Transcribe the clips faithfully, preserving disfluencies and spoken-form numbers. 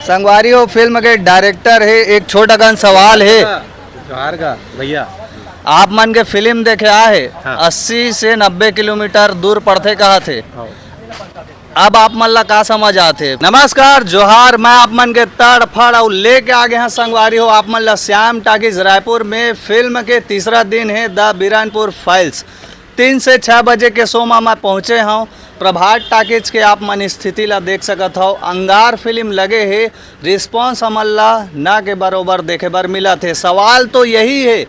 संगवारी हो, फिल्म के डायरेक्टर हे, एक छोटा कन सवाल हे। जोहार गा भैया। आप मन के फिल्म देखे आए हे, हाँ। अस्सी से नब्बे किलोमीटर दूर पड़थे कहत हे। हाँ। अब आप मन ला का समझ आथे? नमस्कार, जोहार, मैं आप मन के तड़फड़ अउ लेके आ गे हंव संगवारी हो आप मन ला श्याम टाकीज रायपुर में। फिल्म के तीसरा दिन हे द बीरानपुर फाइल्स। तीन से छः बजे के शो मा मैं पहुँचे हंव। प्रभात टाकीज के आप मन स्थिति ला देख सकत हव। अंगार फिल्म लगे हे, रिस्पॉन्स हमन ला ना के बरोबर देखे बर मिलत हे। सवाल तो यही हे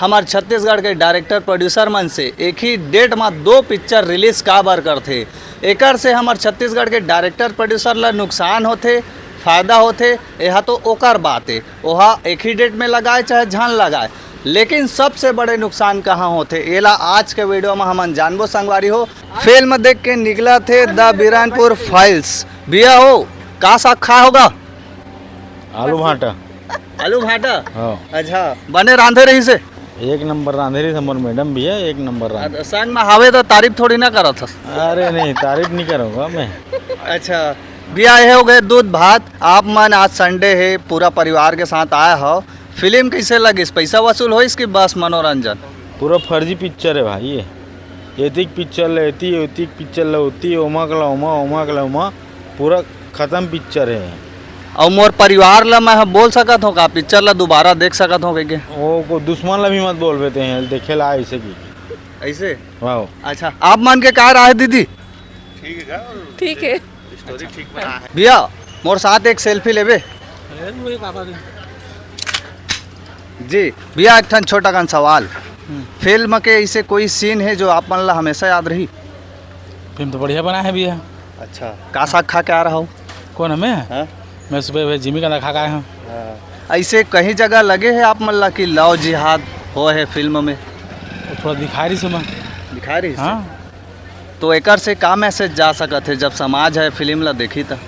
हमर छत्तीसगढ़ के डायरेक्टर प्रोड्यूसर मन से, एक ही डेट मा दो पिक्चर रिलीज काबर करथे? एकर से हमर छत्तीसगढ़ के डायरेक्टर प्रोड्यूसर ला नुकसान होथे, फायदा होथे, एहा तो ओकर बात हे। ओहा एक ही डेट में लगाए चाहे झन लगाए, लेकिन सबसे बड़े नुकसान कहाँ होथे, एला आज के वीडियो में हमन जानबो संगवारी हो। फिल्म देख के निकलत हे द बीरानपुर फाइल्स। भैया हो, का साग खाए होगा? आलू भांटा। आलू भांटा? हाँ। अच्छा, बने रांधे रहिसे? एक नंबर रांधे रहिस हमर मैडम भी हे, एक नंबर रांधे। अ, संग में हावे तो तारीफ थोड़ी ना करत हस। अरे नहीं, तारीफ नहीं करूँगा मैं। अच्छा, भैया, ये हो गए दूध भात। आप मन आज संडे हे, पूरा परिवार के साथ आए हो, फिल्म कैसे लगिस? पैसा वसूल होइस कि बस मनोरंजन? पूरा फर्जी पिक्चर हे भाई ये। एतिक पिक्चर ले एती, एतिक पिक्चर ले ओती, ओमा के ला ओमा, ओमा के ला ओमा, पूरा खत्म पिक्चर हे। अउ मोर परिवार ला मैं ह बोल सकत हूँ का, पिक्चर ला दोबारा देख सकत हूँ कहिके? वो को दुश्मन ला भी मत बोलबे ते हैं, देखे ला ऐसे की। ऐसे? वाह। अच्छा, आप मन के का राय दीदी? ठीक है। स्टोरी ठीक बना है। भैया, मोर साथ एक सेल्फी लेबे? अरे, वही पापा दे। जी भैया, एक ठन छोटा कन सवाल। हम्म। फिल्म के ऐसे कोई सीन हे जो आप मन ला हमेशा याद रही? फिल्म तो बढ़िया बना है भैया। अच्छा, का साग खा के आ रहा हो? कौन, हमें? हाँ? मैं सुबह, सुबह जिमी का खा के आया हूँ। हाँ। ऐसे कहीं जगह लगे हे आप मन ला कि लव जिहाद हो हे फिल्म में? वो थोड़ा दिखा रही सुना। दिखा रही? हाँ। तो एकर से का मैसेज जा सकत हे जब समाज ह फिल्म ला देखी त?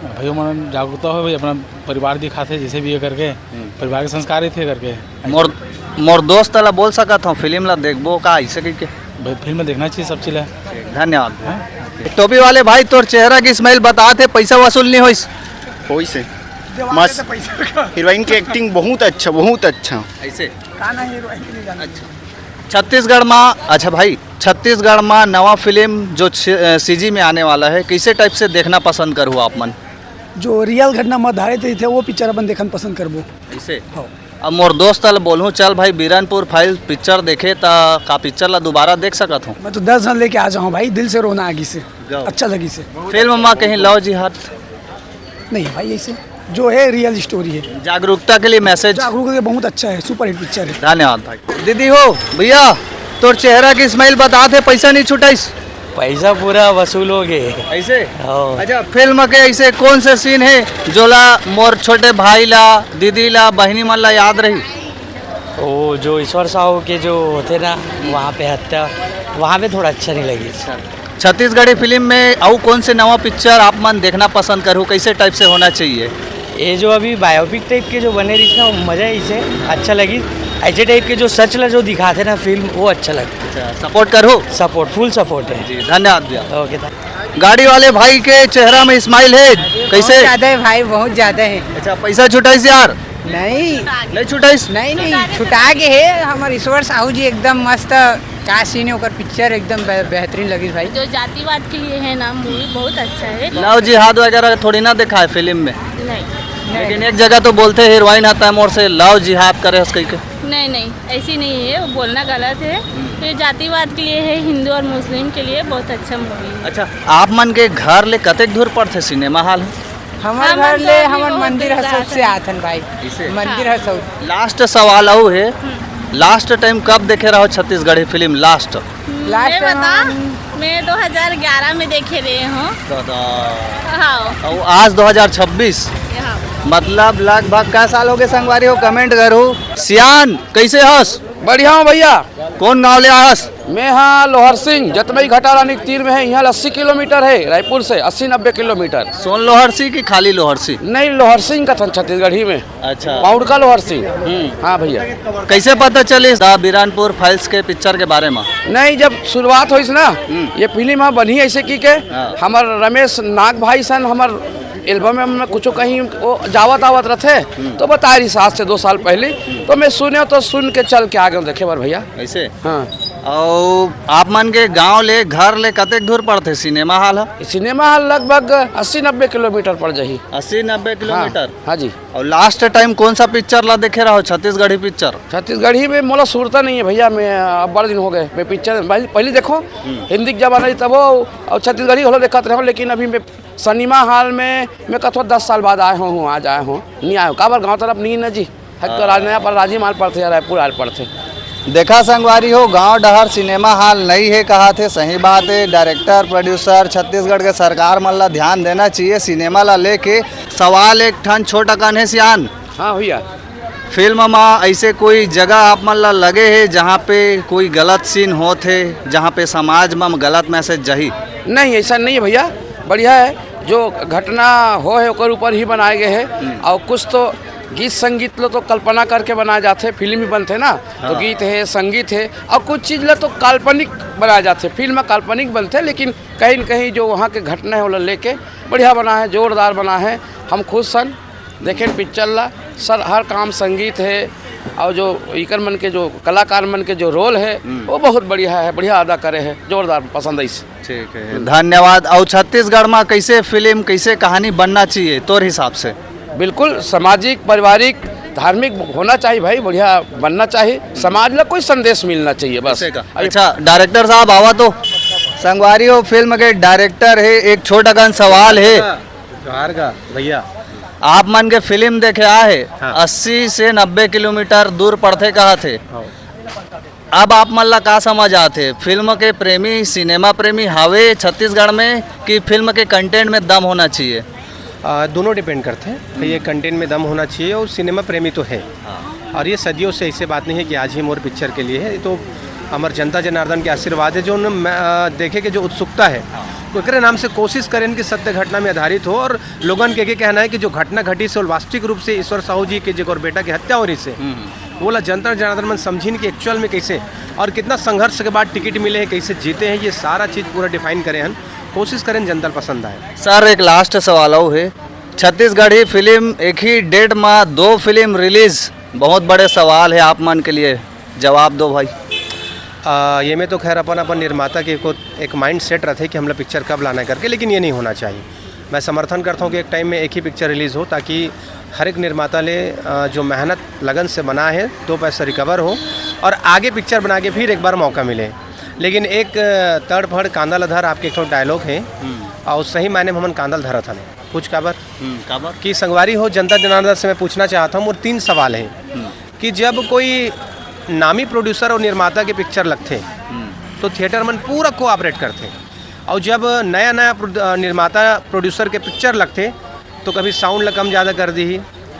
भाई मन जागरूकता हो भाई, अपना परिवार दिखाथे जैसे भी ये करके, हम्म। परिवार के संस्कार ही थे करके। मोर, मोर दोस्त ला बोल सकत हूँ फिल्म ला देखबो का ऐसे कहिके? भाई फिल्म देखना चाहिए सब चीज है। धन्यवाद। हाँ? टोपी वाले भाई, तोर चेहरा के स्माइल बतात हे, पैसा वसूल नहीं होइस? होइस हे। मस्त। हीरोइन के एक्टिंग बहुत अच्छा, बहुत अच्छा। ऐसे? गाना हीरोइन के लिए गाना। अच्छा। छत्तीसगढ़ मा, अच्छा भाई, छत्तीसगढ़ मा नवा फिल्म जो छ-, अ, सीजी में आने वाला है, कैसे टाइप से देखना पसंद करहु आप मन? जो रियल घटना म आधारित रहिथे, वो पिक्चर अपन देखन पसंद करबो। ऐसे? हाँ। अब मोर दोस्त ल बोलहूँ, "चल भाई, बीरनपुर फाइल पिक्चर देखे," त का पिक्चर ला दोबारा देख सकत हूँ? मैं तो दस झन लेके आ जाऊँ भाई, दिल से रोना आ गिस हे। गौ। अच्छा लगिस हे। फिल्म मा कहीं लव जिहाद? नहीं भाई, ऐसे जो है रियल स्टोरी है। जागरूकता के लिए मैसेज। जागरूकता के लिए बहुत अच्छा है, सुपरहिट पिक्चर है। धन्यवाद भाई। दीदी हो, भैया, तोर चेहरा के स्माइल बतात हे, पैसा नहीं छुटाइस? पैसा पूरा वसूल हो गए। ऐसे? हाँ। अच्छा, फिल्म के ऐसे कौन से सीन है जोला मोर छोटे भाई ला, दीदी ला, बहिनी मन ला याद रही? वो जो ईश्वर साहू के जो होते ना, वहाँ पे हत्या, वहाँ पे थोड़ा अच्छा नहीं लगी। छत्तीसगढ़ी फिल्म में अउ कौन से नवा पिक्चर आप मन देखना पसंद करहु, कैसे टाइप से होना चाहिए? ये जो अभी बायोपिक टाइप के जो बने रहिस ना, वो मजा है इसे, अच्छा लगी। ऐसे टाइप के जो सच ला जो दिखाते ना फिल्म, वो अच्छा लगता है। अच्छा, सपोर्ट करहु? सपोर्ट, फुल सपोर्ट है। जी, धन्यवाद भैया। ओके, thank you। गाड़ी वाले भाई के चेहरा में स्माइल है, कैसे? बहुत ज्यादा है भाई, बहुत ज्यादा है। अच्छा, पैसा छुटाइस यार? नहीं। नहीं छुटाइस? नहीं, नहीं, छुटा के है। हमारे ईश्वर साहू जी एकदम मस्त, का सीन है ओकर पिक्चर, एकदम बे-, बेहतरीन लगी भाई। जो जातिवाद के लिए है ना मूवी, बहुत अच्छा है। लव जिहाद वगैरह थोड़ी ना देखा है फिल्म में। नहीं। नहीं। लेकिन एक जगह तो बोलते हैं हीरोइन आता है मोर से लव जिहाद करे हस कह के। नहीं, नहीं, ऐसी नहीं है, वो बोलना गलत है। ये जातिवाद के लिए है, हिंदू और मुस्लिम के लिए बहुत अच्छा मूवी है। अच्छा, आप मन के घर ले कतेक दूर पड़थे सिनेमा हॉल? हमर हम घर तो ले अभी हमर बहुत मंदिर दूर हसौद से आथन। आथन भाई। इसे? मंदिर हाँ। हसौद। लास्ट सवाल अउ है, हम्म। लास्ट टाइम कब देखे रहो छत्तीसगढ़ी फिल्म लास्ट? हम्म, लास्ट मैं टाइम बता, हम मैं दो हज़ार ग्यारह में देखे रहे हूँ। दादा। हाँ। अउ आज दो हज़ार छब्बीस। हाँ। मतलब लगभग कै साल हो गए संगवारी हो, कमेंट करो। सियान, कैसे हस? बढ़िया हूँ भैया। कौन गांव ले आहस? मैं हाँ लोहर सिंह, जतमई घाटा रानी के तीर में है। यहाँ ले अस्सी किलोमीटर है रायपुर से, अस्सी नब्बे किलोमीटर। सोन लोहर सिंह कि खाली लोहर सिंह? नहीं, लोहर सिंह का था छत्तीसगढ़ी में। अच्छा। पाउड़ का लोहर सिंह। हम्म। हाँ भैया। कैसे पता चलिस द बीरानपुर फाइल्स के पिक्चर के बारे में? नहीं, जब शुरुआत होइस ना, हम्म। ये फिल्म हाँ बनी ऐसे की के हाँ। हमर रमेश नाग भाई सन हमर एल्बम में कुछ कहीं वो जावत आवत रहते, तो बताए रही साल से दो साल पहले, तो मैं सुने तो सुन के चल के आ गए देखे बर भैया। ऐसे? हाँ। और आप मन के गांव ले, घर ले कतेक दूर पड़थे सिनेमा हॉल ह? सिनेमा हॉल लगभग अस्सी नब्बे किलोमीटर पड़ जाही। अस्सी नब्बे किलोमीटर। हाँ जी। और लास्ट टाइम कौन सा पिक्चर ला देखे रहो, छत्तीसगढ़ी पिक्चर? छत्तीसगढ़ी में मोला सुरता नहीं है भैया, मैं अब बड़े दिन हो गए, मैं पिक्चर पहले, पहले देखो हिंदी के जमाना ही तब हो, और छत्तीसगढ़ी घलो देखत रहो, लेकिन अभी मैं सिनेमा हॉल में मैं कथो दस साल बाद आए हूँ, आज आए हूँ, नहीं आए हूँ, काबर गाँव तरफ नहीं ना जी, हक तो राज नया पर राजी माल पड़ते, रायपुर आल पड़ते। देखा संगवारी हो, गांव डहर सिनेमा हॉल नहीं है, कहा थे सही बात है। डायरेक्टर प्रोड्यूसर छत्तीसगढ़ के सरकार मन ला ध्यान देना चाहिए सिनेमा ला लेके। सवाल एक ठन छोटा कन है सियान, हाँ भैया। फिल्म मा ऐसे कोई जगह आप मन ला लगे है जहाँ पे कोई गलत सीन होत है, जहाँ पे समाज मा गलत मैसेज जाही? नहीं, ऐसा नहीं है भैया, बढ़िया है। जो घटना हो है ओकर ऊपर ही बनाए गए है। और कुछ तो गीत संगीत लो तो कल्पना करके बनाए जाते, फिल्म ही बनते ना, तो गीत है, संगीत है, और कुछ चीज ला तो काल्पनिक बनाए जाते, फिल्म काल्पनिक बनते, लेकिन कहीं न कहीं जो वहाँ के घटना है वो ला लेके बढ़िया बना है, जोरदार बना है। हम खुश सन देखें पिक्चर ला, सर हर काम संगीत है और जो इकर मन के जो कलाकार मन के जो रोल है वो बहुत बढ़िया है, बढ़िया अदा करे है, जोरदार पसंद है इसे। ठीक है, धन्यवाद। और छत्तीसगढ़ में कैसे फिल्म, कैसे कहानी बनना चाहिए तोर हिसाब से? बिल्कुल सामाजिक, पारिवारिक, धार्मिक होना चाहिए भाई, बढ़िया बनना चाहिए, समाज ला कोई संदेश मिलना चाहिए बस। अच्छा, डायरेक्टर साहब आवा तो। संगवारी हो, फिल्म के डायरेक्टर है, एक छोटा कन सवाल है। जोहार गा भैया। आप मन के फिल्म देखे आए है, हाँ। अस्सी से नब्बे किलोमीटर दूर पड़थे कहा थे। हाँ। अब आप मन ला का समझ आथे, फिल्म के प्रेमी, सिनेमा प्रेमी हावे छत्तीसगढ़ में, कि फिल्म के कंटेंट में दम होना चाहिए? आ, दोनों डिपेंड करते हैं। ये कंटेंट में दम होना चाहिए और सिनेमा प्रेमी तो है। और ये सदियों से ऐसे बात नहीं है कि आज ही मोर पिक्चर के लिए है, ये तो हमारे जनता जनार्दन के आशीर्वाद है। जो उन, आ, देखे के जो उत्सुकता है, तो एकरे नाम से कोशिश करें कि सत्य घटना में आधारित हो। और लोगन के, के कहना है कि जो घटना घटी से और वास्तविक रूप से ईश्वर साहू जी के जेकर बेटा की हत्या हो रही से, वो ला जनता जनार्दन मन समझिन कि एक्चुअल में कैसे और कितना संघर्ष के बाद टिकट मिले हैं, कैसे जीते हैं, ये सारा चीज़ पूरा डिफाइन करे हन। कोशिश करें जनता ल पसंद आए। सर, एक लास्ट सवाल और है, छत्तीसगढ़ी फिल्म एक ही डेट में दो फिल्म रिलीज, बहुत बड़े सवाल है आप मन के लिए, जवाब दो भाई। आ, ये में तो खैर अपन अपन निर्माता के को एक माइंड सेट रहते कि हमला पिक्चर कब लाना है करके, लेकिन ये नहीं होना चाहिए। मैं समर्थन करता हूँ कि एक टाइम में एक ही पिक्चर रिलीज़ हो, ताकि हर एक निर्माता ले, आ, जो मेहनत लगन से बना है, दो पैसा रिकवर हो और आगे पिक्चर बना के फिर एक बार मौका मिले। लेकिन एक, आ, तड़फड़ कांदा ल धर आपके एक ठो डायलॉग है, और सही मायने में हमन कांदा ल धरत हन। पूछ काबर? काबर? कि संगवारी हो, जनता जनार्दन से मैं पूछना चाहता हूँ, और तीन सवाल हैं कि जब कोई नामी प्रोड्यूसर और निर्माता के पिक्चर लगते हैं, तो थिएटर मन पूरा कोऑपरेट करते हैं, और जब नया नया प्रो-, अ, निर्माता प्रोड्यूसर के पिक्चर लगते, तो कभी साउंड ला कम ज़्यादा कर दी।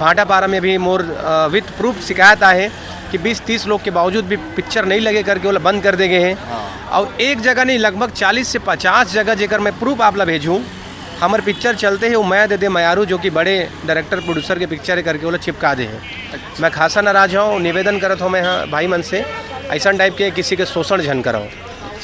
भाटापारा में भी मोर, अ, विथ प्रूफ शिकायत आए हैं कि बीस तीस लोग के बावजूद भी पिक्चर नहीं लगे करके वो ला बंद कर दे गए हैं। और एक जगह नहीं, लगभग चालीस से पचास जगह जेकर मैं प्रूफ आप ला भेजूँ, हमर पिक्चर चलते ही वो मया दे दे मयारू, जो कि बड़े डायरेक्टर प्रोड्यूसर के पिक्चर है करके वो ला चिपका दे हैं। मैं खासा नाराज हूँ, निवेदन करत हूँ मैं यहाँ भाई मन से, ऐसा टाइप के किसी के शोषण झन कराओ,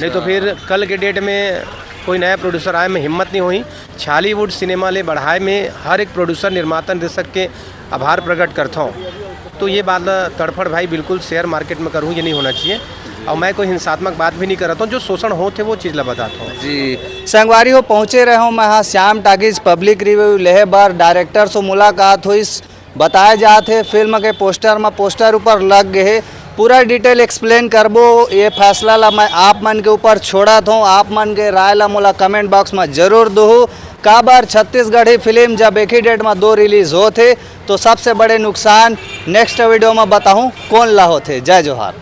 नहीं तो फिर कल के डेट में कोई नया प्रोड्यूसर आए में हिम्मत नहीं होई। छालीवुड सिनेमा ले बढ़ाए में हर एक प्रोड्यूसर, निर्माता, निर्देशक के आभार प्रकट करता हूँ। तो ये बात ला तड़फड़ भाई बिल्कुल शेयर मार्केट में करूँ, ये नहीं होना चाहिए। और मैं कोई हिंसात्मक बात भी नहीं करता हूँ, जो शोषण होते वो चीज़ ला बताता हूँ। जी, संगवारी हो, पहुँचे रहे हूँ मैं हाँ श्याम टाकीज पब्लिक रिव्यू लेहे बर। डायरेक्टर से मुलाकात हुई, बताए जात हे फिल्म के पोस्टर में, पोस्टर ऊपर लग गए हे। पूरा डिटेल एक्सप्लेन करबो, ये फैसला ला मैं आप मन के ऊपर छोड़त हूँ। आप मन के राय ला मोला कमेंट बॉक्स में जरूर दूहू। काबर छत्तीसगढ़ी फिल्म जब एक ही डेट में दो रिलीज होत हे, तो सबसे बड़े नुकसान नेक्स्ट वीडियो में बताहूँ कौन ला होत हे। जय जोहार।